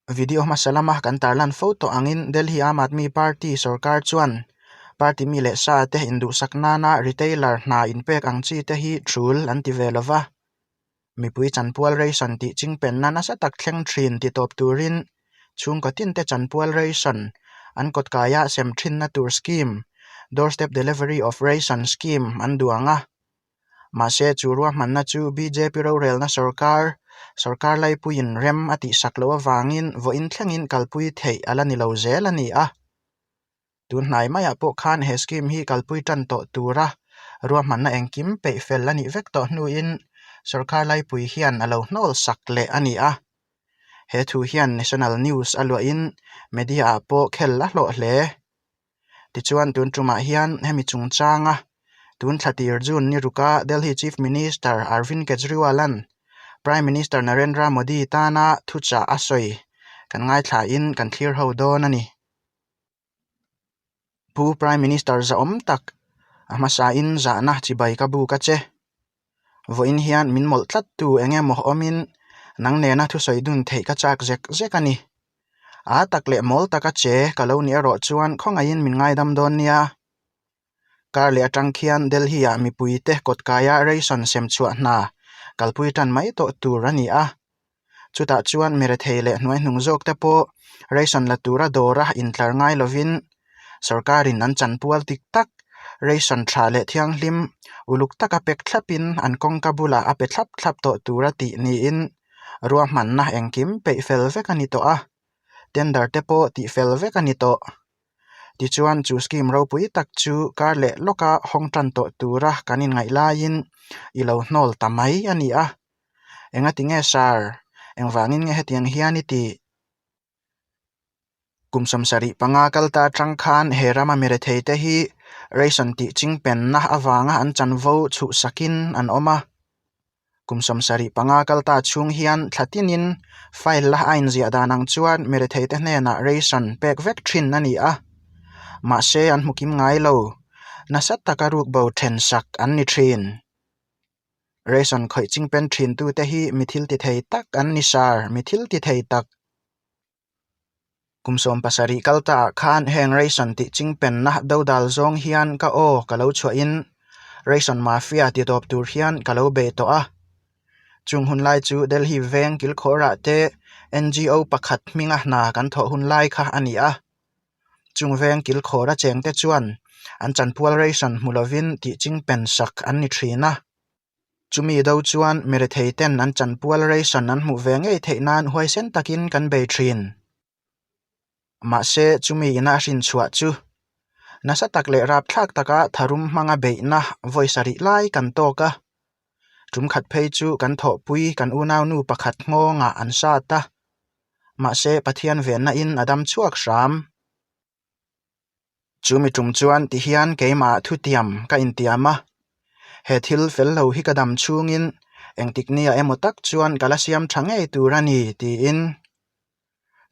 Video hmasa lama kan tarlan fo tawh angin Delhi Aam Aadmi Party sorkar chuan party mi leh sa te induhsak nana retailer hna inpek ang chi te hi thul an ti ve lova. Mipui chanpual ration tih chingpenna nasa tak thleng thin ti tawp turin chhungkaw tin te chanpual ration an kawtkaia sem thinna tur scheme, Doorstep Delivery of Ration Scheme, an duang a. Mahse chu ruahmanna chu bjp rorelna sorkar, sorkar laipuiin rem a tihsak loh avangin vawiin thlengin kalpui theih a la ni lo zel a ni a. Tun hnai maiah pawh khan he scheme hi kalpui tan tawh tura ruahmanna engkim peih fel a nih vek tawh hnuin sorkar laipui hian a lo hnawl sak leh a ni a. He thu hian national news a luahin media ah pawh khel a hlawh hle. Tichuan tun tumah hian hemi chungchanga tun thla tir June ni ruka Delhi Chief Minister Arvind Kejriwal-a'n Prime Minister Narendra Modi tana thuchah a sawi kan ngaithlain kan thlir ho dawn a ni. Pu Prime Minister zahawm tak, a hmasain zahna chibai ka buk a che. Vawiin hian min mawlh tlat tu eng emaw awmin nang nena thusawi dun theih ka chak zek zek a ni. A tak leh mawl taka che ka lo nih erawh chuan khawngaihin min ngaidam dawn nia. Kar leh atang khian Delhi-ah mipuite kawtkaia ration sem chhuah hna kalpui tan mai tawh tur a ni a. Chutah chuan mirethei leh hnuaihnung zawk te pawh ration la tura dawra intlar ngai lovin sorkarin an chanpual dik tak ration tha leh thianghlim uluk taka pek thlapin an kawngka bulah a pe thlap thlap tawh tura tih niin ruahmanna engkim peih fel vek a ni tawh a, tender te pawh tih fel vek a ni tawh. Tichuan chu scheme ropui tak chu kar leh lawka hawng tan tawh tura kan inngaih laiin i lo hnawl ta mai a ni a. Engati nge sir? Engvangin nge hetiang hian i tih? Kum 75 kal ta atang khan he rama mirethei te hi ration tih chingpenna avanga an chanvo chhuhsakin an awm a. Kum 75 kal ta chhung hian thla tinin file la a inziah dan ang chuan mirethei te hnenah ration pek vek thin a ni a. Mahse an hmu kim ngai lo. Nasa taka rukbo thensak an ni thin. Ration khawih chingpen thin tute hi mi thil ti thei tak an ni sir, mi thil ti thei tak. Kum 70 kal ta ah khan heng ration tih chingpenna dodal zawng hian ka aw ka lo chhuahin ration mafia ti tawp tur hian ka lo bei tawh a. Chung hun lai chu Delhi veng kilkhawrah te NGO pakhat hminga hna kan thawh hun lai kha a ni a. Chung veng kilkhawr a chengte chuan an chanpual ration hmu lovin tih chingpen sak an ni thin a. Chumi do chuan mirethei ten an chanpual ration an hmuh ve ngei theih nan huaisen takin kan bei thin. Mahse chumi ina a hrinchhuah chu nasa tak leh rapthlak taka tharum hmanga beihna vawi sarih lai kan tawk a. Tum khat phei chu kan thawhpui kan unaunu pakhat nghawngah an sat a. Mahse Pathian venna in a dam chhuak hram. Chu mi tum chuan ti hian keimah thutiam ka intiam a, he thil fel lo hi ka dam chhungin engtik nia emaw tak chuan ka la siam tha ngei tur a ni tiin.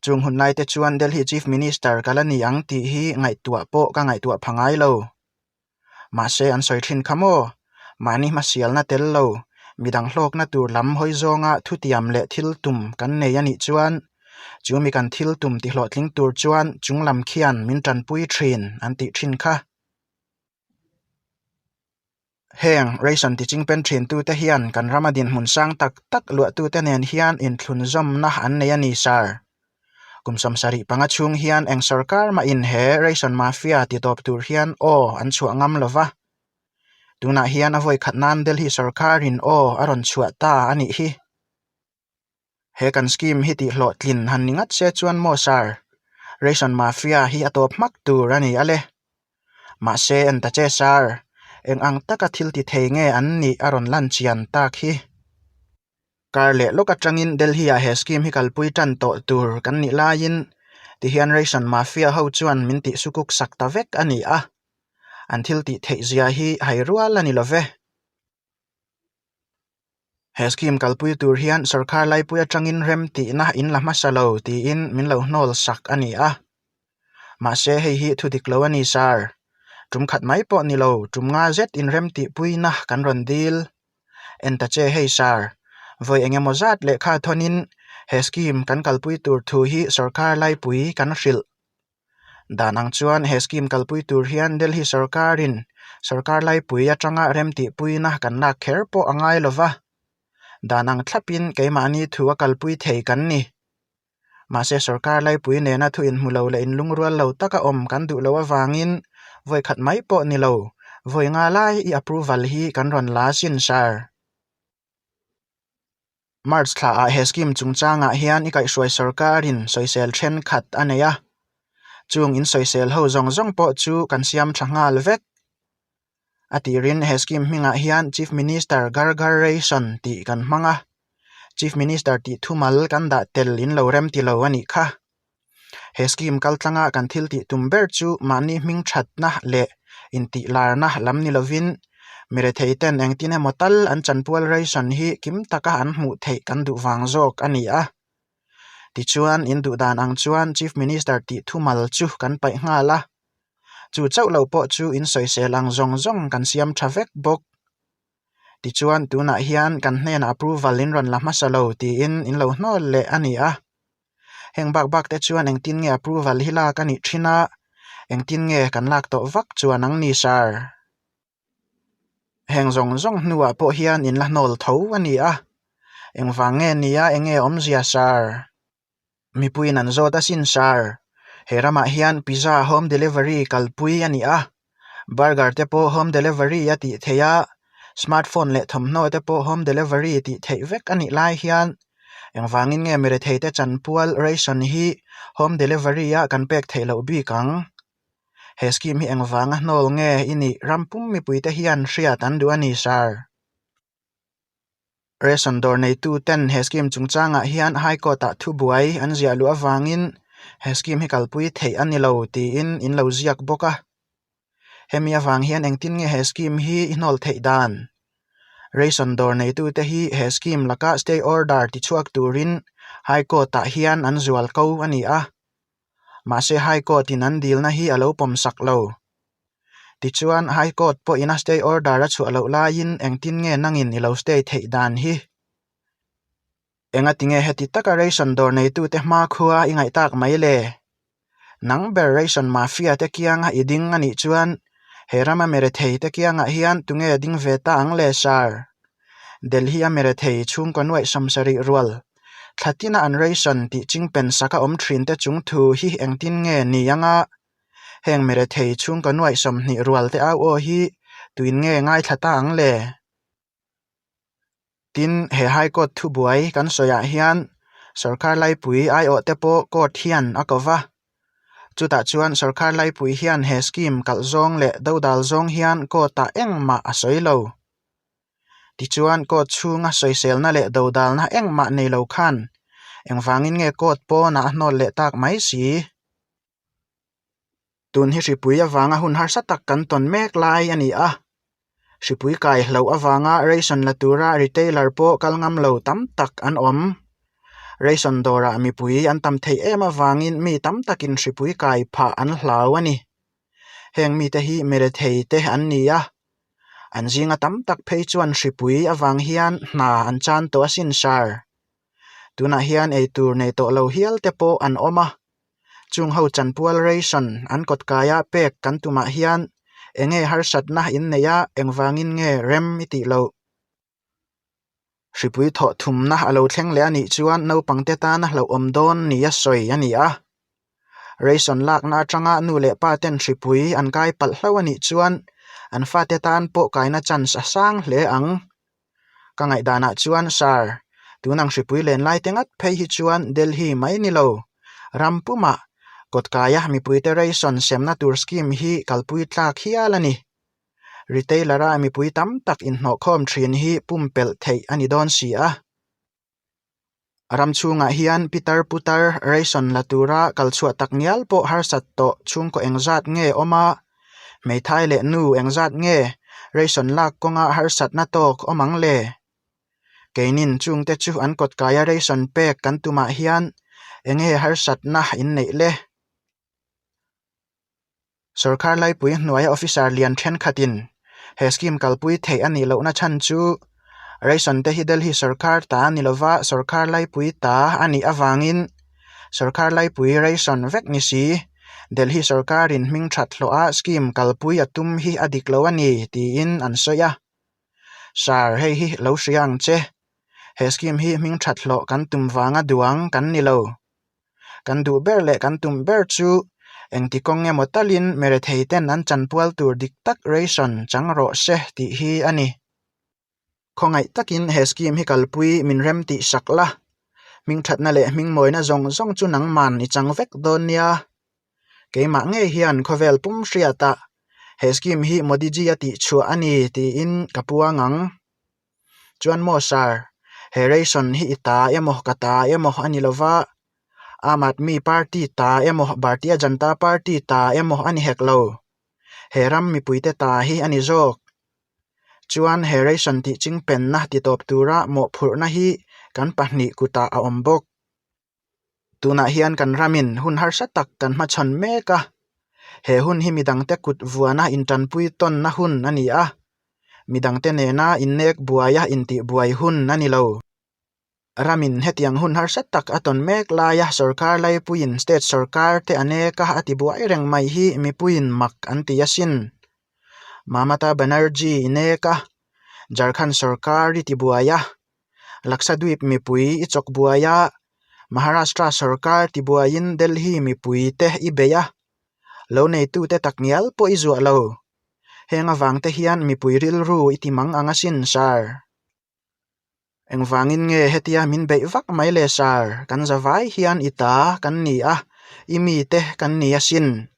Chung hun lai te chuan Delhi Chief Minister ka la ni ang tih hi ngaihtuah pawh ka ngaihtuah pha ngai lo. Mahse an sawi thin kha maw? Mahni hmasialna tel lo, midang hlawkna tur lam hawi zawnga thutiam leh thil tum kan nei a nih chuan chu mi kan thil tum tihlawhtling tur chuan chung lam khian min tanpui thin an tih thin kha. Heng ration tichingpen thintute hian kan rama dinhmun sang tak tak luahtute nen hian inthlunzawmna an nei a ni, Sir. Kum 75 chhung hian eng sorkar mahin he ration mafia ti tawp tur hian aw an chhuah ngam lo va. Tunah hian a vawi khat nan Delhi sorkarin aw a rawn chhuah ta a nih hi. He kan scheme hi tih hlawhtlin han ni ngat se chuan maw sir, ration mafia hi a tawp hmak tur a ni a le. Mahse en ta che sir, eng ang taka thil ti thei nge an nih a rawn lan chian tak hi. Kar leh lawk atangin Delhi-ah he scheme hi kalpui tan tawh tur kan nih laiin tihian ration mafia ho chuan min tih sukuk sak ta vek a ni a, an thil tih theih zia hi hai rual a ni lo ve. He scheme kalpui tur hian sorkar laipui atangin rem tihna in la hmasa lo tiin min lo hnawl sak a ni a. Mahse hei hi thu dik lo a ni sir. Tum khat mai pawh ni lo, tum nga zet inrem tihpuina kan rawn dil. En ta che hei sir, vawi eng emaw zat lehkha thawnin He scheme kan kalpui tur thu hi sorkar laipui kan hrilh. Dan ang chuan he scheme kalpui tur hian Delhi sorkarin sorkar laipui atanga remtihpuina kan lak kher pawh a ngai lo va. Dan ang thlapin keimahni thu a kalpui thei kan ni. Mahse sorkar laipui nena thu inhmu lo leh inlungrual lo taka awm kan duh loh avangin vawi khat mai pawh ni lo, vawi nga lai i approval hi kan rawn la sin sir. March thlaah he scheme chungchangah hian i kaihhruai sorkarin sawisel thenkhat a nei a, chung insawisel ho zawng zawng pawh chu kan siam tha nghal vek. A tirin he scheme hmingah hian Chief Minister Ghar Ghar Ration tih kan hmang a, Chief Minister tih thumal kan dah tel in lo rem ti lo a nih kha. He scheme kaltlanga kan thil tih tum ber chu mahni hming thatna leh intihlarna lam ni lovin mirethei ten engtin emaw tal an chanpual ration hi kim taka an hmuh theih kan duh vang zawk a ni a. Tichuan, in duh dan ang chuan Chief Minister tih thumal chu kan paih nghal a. Chu chauh lo pawh chu in sawisel ang zawng zawng kan siam tha vek bawk. Tichuan, tunah hian kan hnenah approval in rawn la hmasa lo tiin in lo hnawl leh a ni a. Heng bak bak te chuan engtin nge approval hi lak a nih thin a, engtin nge kan lak tawh vak chuan ang ni sir? Heng zawng zawng hnuah pawh hian in la hnawl tho a ni a, engvang nge nia enge awmzia sir? Mipuiin an zawt asin sir, he ramah hian pizza home delivery kalpui a ni a, burger te pawh home delivery a tih theih a, smartphone leh thawmhnaw te pawh home delivery tih theih vek a nih lai hian engvangin nge mirethei te chanpual ration hi home delivery a kan pek theih loh bik ang? He scheme hi engvanga hnawl nge i nih ram pum mipuite hian hriat an duh a ni sir. Ration dawr neitu ten he scheme chungchangah hian High Court ah thubuai an ziah luh avangin he scheme hi kalpui theih a ni lo tiin in lo ziak bawk a. Hemi avang hian engtin nge he scheme hi i hnawl theih dan? Ration dawr neitute hi he scheme laka stay order tichhuak turin High Court ah hian an zual ko a ni a. Mahse High Court in an dilna hi a lo pawm sak lo. Tichuan High Court pawhin a stay order a chhuah loh laiin engtin nge nangin i lo stay theih dan hi? Engati nge heti taka ration dawr neitute hmakhua i ngaih tak mai le? Nang ber ration mafia te kianga i ding a nih chuan he rama merethei te kiangah hian tunge ding ve ta ang le sir? Delhi a merethei chhungkaw nuaih sawmsarih rual thla tina an ration tih chingpen sak a awm thin te chung thu hi engtin nge ni anga heng merethei chhungkaw nuaih 20 rual te au aw hi tuin nge ngaithla ta ang le? Tin, he High Court thubuai kan sawiah hian sorkar laipui aiawh te pawh court hian a ko va. Chutah chuan sorkar laipui hian he scheme kalh zawng leh dodal zawng hian court-ah engmah a sawi lo. Tichuan court chhunga sawiselna leh dodalna engmah nei lo khan engvangin nge court pawnah a hnawl leh tak mai si? Tun hi hripui avanga hun harsa tak kan tawn mek lai a ni a, hripui kai hloh avanga ration la tura retailer pawh kal ngam lo tam tak an awm. Ration dawrah mipui an tam theih em avangin mi tam takin hripui kai phah an hlau a ni. Heng mite hi mirethei te an ni a, an zinga tam tak phei chuan hripui avang hian hna an chan tawh asin sir. Tunah hian eitur nei tawh lo hial te pawh an awm a. Chung ho chanpual ration an kawt kaia pek kan tumah hian enge harsatna in neih a engvangin nge rem i tih loh? Hripui thawh thumna a lo thleng leh a nih chuan naupangte tana hlauhawm dawn nia sawi a ni a. Ration lakna atanga nu leh pa ten hripui an kai palh hlauh a nih chuan an fate tan pawh kaina chance a sang hle ang. Ka ngaihdanah chuan Sir, tunang hripui len lai te ngat phei hi chuan Delhi mai ni lo, ram pumah kawtkaia mipuite ration semna tur scheme hi kalpui tlak hial a ni. Retailer-a mipui tam tak inhnawhkhawm thin hi pumpelh theih a ni dawn si a. Ram chhungah hian pitar putar ration la tura kal chhuah tak ngial pawh harsat tawh chhungkaw engzat nge awm a, hmeithai leh nu engzat nge ration lak kawnga harsatna tawk awm ang le? Keinin chungte chu an kawtkaia ration pek kan tumah hian enge harsatna in neih le? Sorkar laipui hnuaia officer lian thenkhatin he scheme kalpui theih a nih lohna chhan chu Ration te hi Delhi sorkar ta a ni lova, sorkar laipui ta a nih avangin sorkar laipui ration vek ni si. Delhi sorkarin hming that hlawha scheme kalpui a tum hi a dik lo a ni, tiin an sawi a. Sir, hei hi lo hria ang che. He scheme hi hming that hlawh kan tum vanga duang kan ni lo. Kan duh ber leh kan tum ber chu engti kawng emaw talin merethei ten an chanpual tur dik tak ration chang rawh se tih hi a ni. Khawngaih takin he scheme hi kalpui min rem tih sak la. Hmingthatna leh hmingmawina zawng zawng chu nangman i chang vek dawn nia. Keimah ngei hian khawvel pum hriatah he scheme hi Modi ji a tihchhuah a ni tiin ka puang ang. Chuan maw sir, he ration hi i ta emaw ka ta emaw a ni lova, Aam Aadmi Party ta emaw Bharatiya Janata Party ta emaw a ni hek lo. He ram mipuite ta hi a ni zawk. Chuan he ration tih chingpenna titawp tura mawhphurhna hi kan pahnih kutah a awm bawk. Tunah hian kan ramin hun harsa tak kan hmachhawn mek a, he hun hi midangte kut vuana intanpui tawnna hun a ni a, midangte nena innek buaia intihbuai hun a ni lo. Ramin hetiang hun harsa tak a tawn mek laia sorkar laipuiin state sorkar te a nek a a tibuai reng mai hi mipuiin mak an ti asin. Mamata Banerjee i nek a, Jharkhand sorkar i tibuai a, Lakshadweep mipui i chawk buai a, Maharashtra sorkar tibuaiin Delhi mipui te i bei a, lo neitute takngial pawh i zuah lo. Heng avang te hian mipui rilru i ti mang ang asin, Sir. Engvangin nge hetia min beih vak mai le, Sir? Kan zavai hian i ta kan ni a, i mite kan ni asin.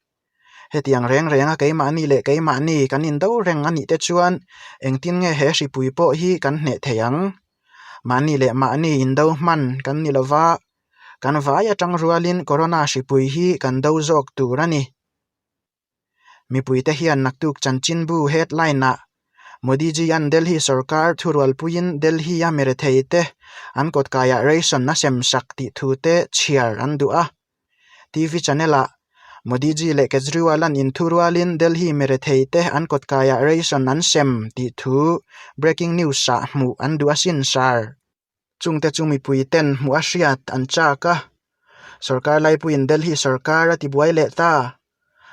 Hetiang reng renga keimahni leh keimahni kan indo reng a nih te chuan engtin nge he hripui pawh hi kan hneh thei ang? Mahni leh mahni indo hman kan ni lova, kan vai atang rualin corona hripui hi kan do zawk tur a ni. Mipuite hian naktuk chanchinbu headline-ah Modi-ji-a'n Delhi sorkar thurualpuiin Delhi-a miretheite an kawtkaiah ration a sem sak tih thute chhiar an duh a. TV channel-ah Modi-ji leh Kejriwal-a'n inthurualin Delhi miretheite an kawtkaiah ration an sem tih thu breaking news-ah hmuh an duh asin, Sir. Chungte chu mipui ten hmuh a hriat an chak a, sorkar laipuiin Delhi sorkar a tibuai leh ta.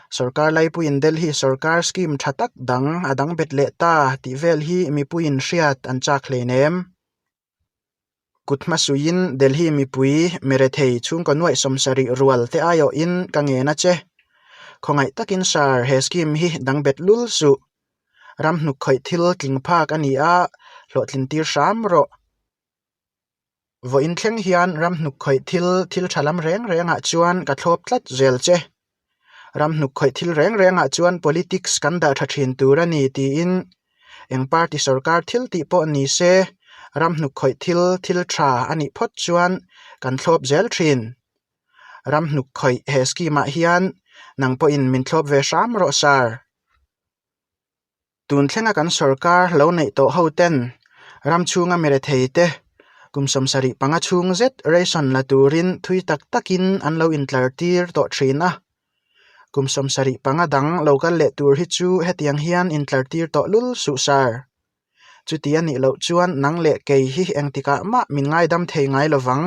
Sorkar laipuiin Delhi sorkar scheme tha tak dang a dang bet leh ta tih vel hi mipuiin hriat an chak hleinem. Kut hmasuiin Delhi mipui mirethei chhungkaw nuaih 70 rual te aiawhin ka ngen a che. Khawngaih takin sir he scheme hi dang bet lul suh. Ram hnuk khawih thil tling phak a ni a, hlawhtlin tir hram rawh. Vawiin thleng hian ram hnuk khawih thil thil tha lam reng rengah chuan ka thlawp tlat zel che. Ram hnuk khawih thil reng rengah chuan politics kan dah tha thin tur a ni tiin eng party sorkar thil tih pawh ni se ram hnuk khawih thil thil tha a nih phawt chuan kan thlawp zel thin. Ram hnuk khawih he scheme ah hian nang pawhin min thlawp ve hram rawh sir. Tun thlenga kan sorkar lo neih tawh ho ten ram chhunga mirethei te kum 75 chhung zet ration la turin thui tak takin an lo intlar tir tawh thin a. Kum 75 dang lo kal leh tur hi chu hetiang hian intlar tir tawh lul suh sir. Chuti a nih loh chuan nang leh kei hi engtikah mah min ngaidam thei ngai lovang.